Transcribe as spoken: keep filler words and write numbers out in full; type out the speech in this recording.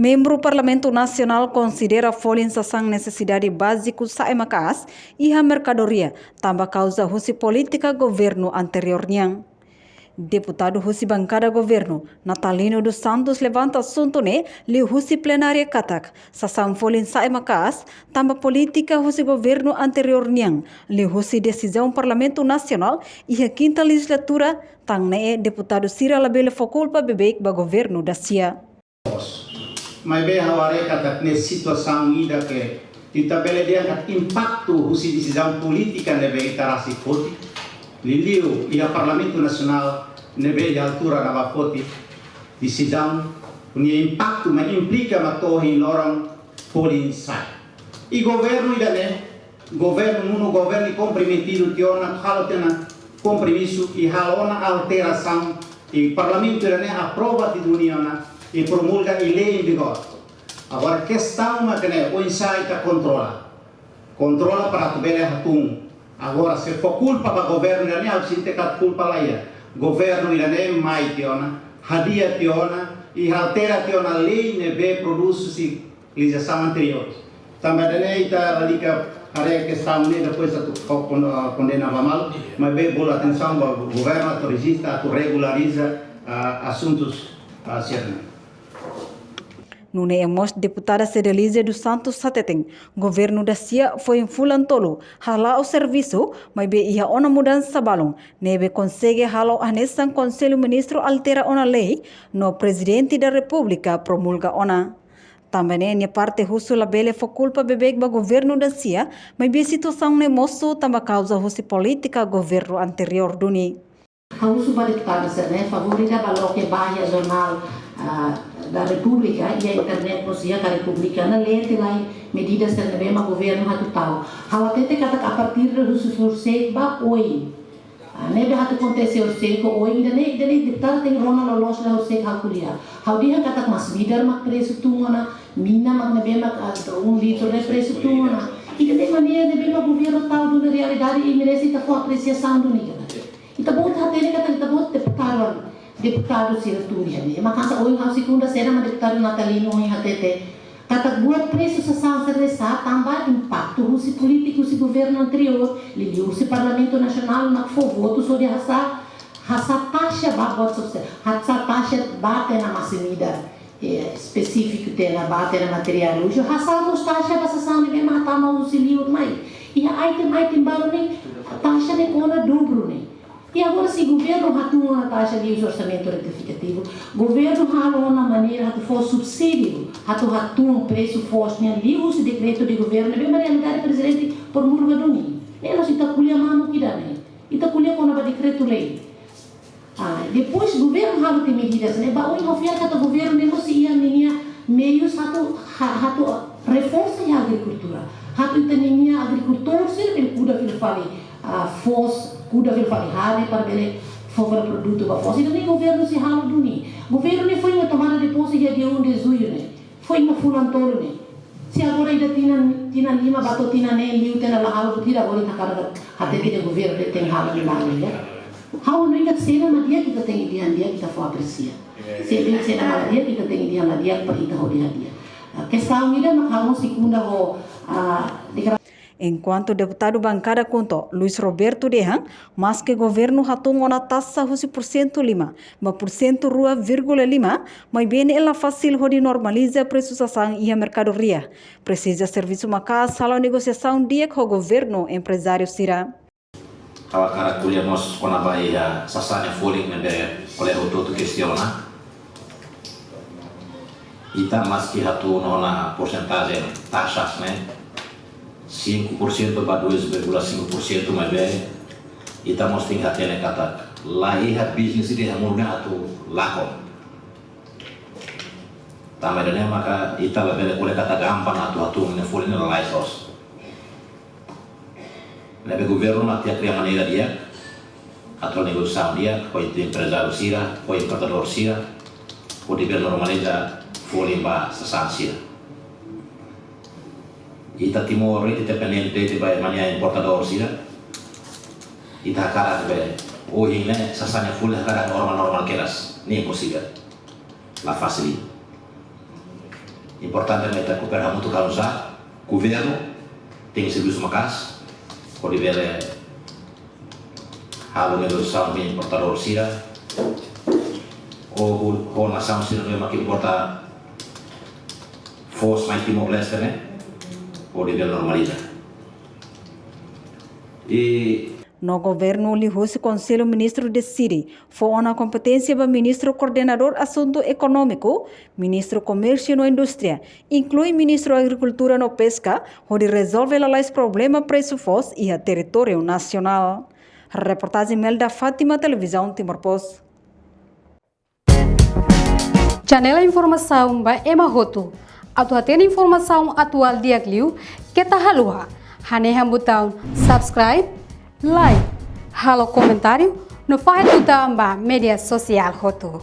Membru Parlamentu Nasionál konsidera folin sasán nesesidade báziku sa'e maka'as iha merkadoria, tanba kauza husi polítika governu anteriór nian. Deputadu husi bankada governu, Natalino dos Santos, levanta asuntu ne'e liuhusi plenária katak sasán folin sa'e maka'as, tanba polítika husi governu anteriór nian, liuhusi desizaun Parlamentu Nasionál iha kinta lejizlatura, tan ne'e deputadu sira labele fó kulpa beibeik ba governu dasia. Maibé ha'u haree katak ne'e situasaun ida ke ita bele dehan katak impaktu husi desizaun polítika ne'ebé ita rasik foti. Liuliu iha Parlamentu Nasionál ne'ebé iha altura ne'ebá foti desizaun, nia impaktu mak implika mak to'o ohin loron folin sa'e. I governu ida-ne'e, governu, nu'udar governu komprometidu tiha ona, halo tiha ona kompromisu i halo ona alterasaun, i Parlamentu ida-ne'e aprova tiha duni ona i promulga i lei em vigor. Agora, kestaun mak ne'e, oinsá ita kontrola. Kontrola para atu bele hatún. Agora, se fó kulpa ba governu ida-ne'e, ha'u sente katak kulpa laiha. Governu ida-ne'e mai tiha ona, hadi'a tiha ona, i altera tiha ona lei ne'ebé prodús husi lejizlasaun anteriór. Tanba ida-ne'e ita lalika haree kestaun ne'e, depois atu kon-, kondena ba malu, maibé bolu atensaun ba governu atu rejista, atu regulariza, ah, asuntus, ah, sira-ne'e. Nune'e mós deputada Cedelizia dos Santos hateten, governu dasia foin fulan tolu hala'o servisu, maibé iha ona mudansa balun, ne'ebé konsege halo hanesan Konsellu Ministru altera ona lei, no Prezidente da Repúblika promulga ona. Tanba ne'e nia parte husu labele fó kulpa beibeik ba governu dasia, maibé situasaun ne'e mosu tanba kauza husi polítika governu anteriór duni. Ha'u husu ba deputadu sira-ne'e, favór ida bá loke ba iha jornál, ah, da Repúblika, iha internet mós iha, ka Repúblika, ita lee tiha lai medida sira ne'ebé mak governu atu tau. Ha'u hatete katak a partir de husi horisehik ba oin. Ah, ne'ebé atu akontese horisehik oin, ida-ne'e, ida-ne'e deputadu tenke rona loloos lai horisehik ha'u ko'alia. Ha'u dehan katak masin-midar mak presu tun ona, mina mak ne'ebé mak, ah, um litru ne'e presu tun ona. Ida-ne'e maneira ne'ebé mak governu tau duni realidade i merese ita fó apresiasaun duni katak. Ita-boot hatene katak ita-boot deputadu, deputadu sira tun iha ne'e. Ema kansa ohin ha'u segunda sena mak deputadu Natalino ohin hatete katak buat presu sasán sira-ne'e sa'e tanba impaktu husi polítika husi governu anteriór, liuliu husi Parlamentu Nasionál mak fó votu só dehan hasa'e, hasa'e taxa ba buat sosiál, hasa'e taxa ba tiha ona masin-midar, eh, espesífiku tiha ona ba tiha ona materiál luxu, hasa'e mós taxa ba sasán ne'ebé mak hatama husi liur mai. Iha item-item balu ne'e, taxa ne'e kona dobru ne'e. I agora se governu hatún ona taxa liuhusi orsamentu retifikativu, governu halo ona maneira atu fó subsídiu, atu hatún presu foos nian liuhusi dekretu de governu, ne'ebé mak realidade Prezidente promulga duni. Ne'e la'ós ita ko'alia mamuk ida-ne'e. Ita ko'alia kona-ba dekretu-lei. Ah, depois governu halo tiha medidas ne'e, ba ohin ha'u fiar katak governu ne'e mós iha ninia meius atu, ha-, atu reforsa iha agrikultura. Atu ita-nia agrikultór sira bele kuda fila fali, ah, foos, kuda fila fali hare para bele fó fali produtu ba foos. Ida-ne'e governu sei halo duni. Governu ne'e foin tomada de pose iha dia um de julho ne'e. Foin iha fulan tolu ne'e. Se agora ida tinan, tinan lima ba to'o tinan neen liu tiha ona la halo buat ida, agora ita hakarak hatete dehan governu ne'e tenke halo duni, ya. Ha'u hanoin katak sena mak di'ak ita tenke dehan di'ak, ita fó apresia. Se dehan sena mak la di'ak ita tenke dehan la di'ak para ita hodi hadi'a. Ah, kestaun ida mak ha'u mós segunda ho, ah, deklara- Enkuantu deputadu bankada KHUNTO, Luis Roberto dehan, maske governu hatún ona taxa husi porsentu lima ba porsentu rua vírgula lima, maibé ne'e la fasil hodi normaliza presu sasán iha merkadoria. Presiza servisu maka'as halo negosiasaun di'ak ho governu emprezáriu sira. Ha'u hakarak ko'alia mós kona-ba iha sasán nia folin ne'ebé kolega hotu-hotu kestiona. Ita maski hatún ona porsentajen taxas ne'e, cinco por cento ba dois vírgula cinco por cento, maibé ita mós tenke hatene katak la iha bisnis ida iha mundu ne'e atu lakon. Tanba ida-ne'e maka ita labele ko'alia katak gampang atu hatún nia folin ne'e lalais loos. Ne'ebé governu mak tenke kria maneira di'ak, atu negosiasaun di'ak ho emprezáriu sira, ho importadór sira, hodi bele normaliza folin ba sasán sira. Ita Timor, ita dependente ba ema nia importadór sira. Ita hakarak be, ohin ne'e sasán nia folin hakarak normál-normál kedas, ne'e imposivel. La fasil. Importante mak ita koopera hamutuk, halo nu'usá governu tenke servisu maka'as hodi bele halo negosiasaun ho importadór sira, ho, ho, ho nasaun sira ne'ebé mak importa foos mai Timor-Leste ne'e, hodi bele normaliza. I No governu liuhusi Konsellu Ministru deside fó ona kompeténsia ba Ministru Koordenadór Asuntu Ekonómiku, Ministru Komérsiu no Indústria, inklui Ministru Agrikultura no Peska, hodi rezolve lalais problema presu foos iha territóriu nasionál. Reportajen Melda Fátima, Televizaun Timor Post. Janela informasaun ba ema hotu. Atu hatene informasaun atuál di'ak liu, keta haluha hanehan butaun subscribe, like, halo komentáriu, no fahe tutan ba média sosiál hotu.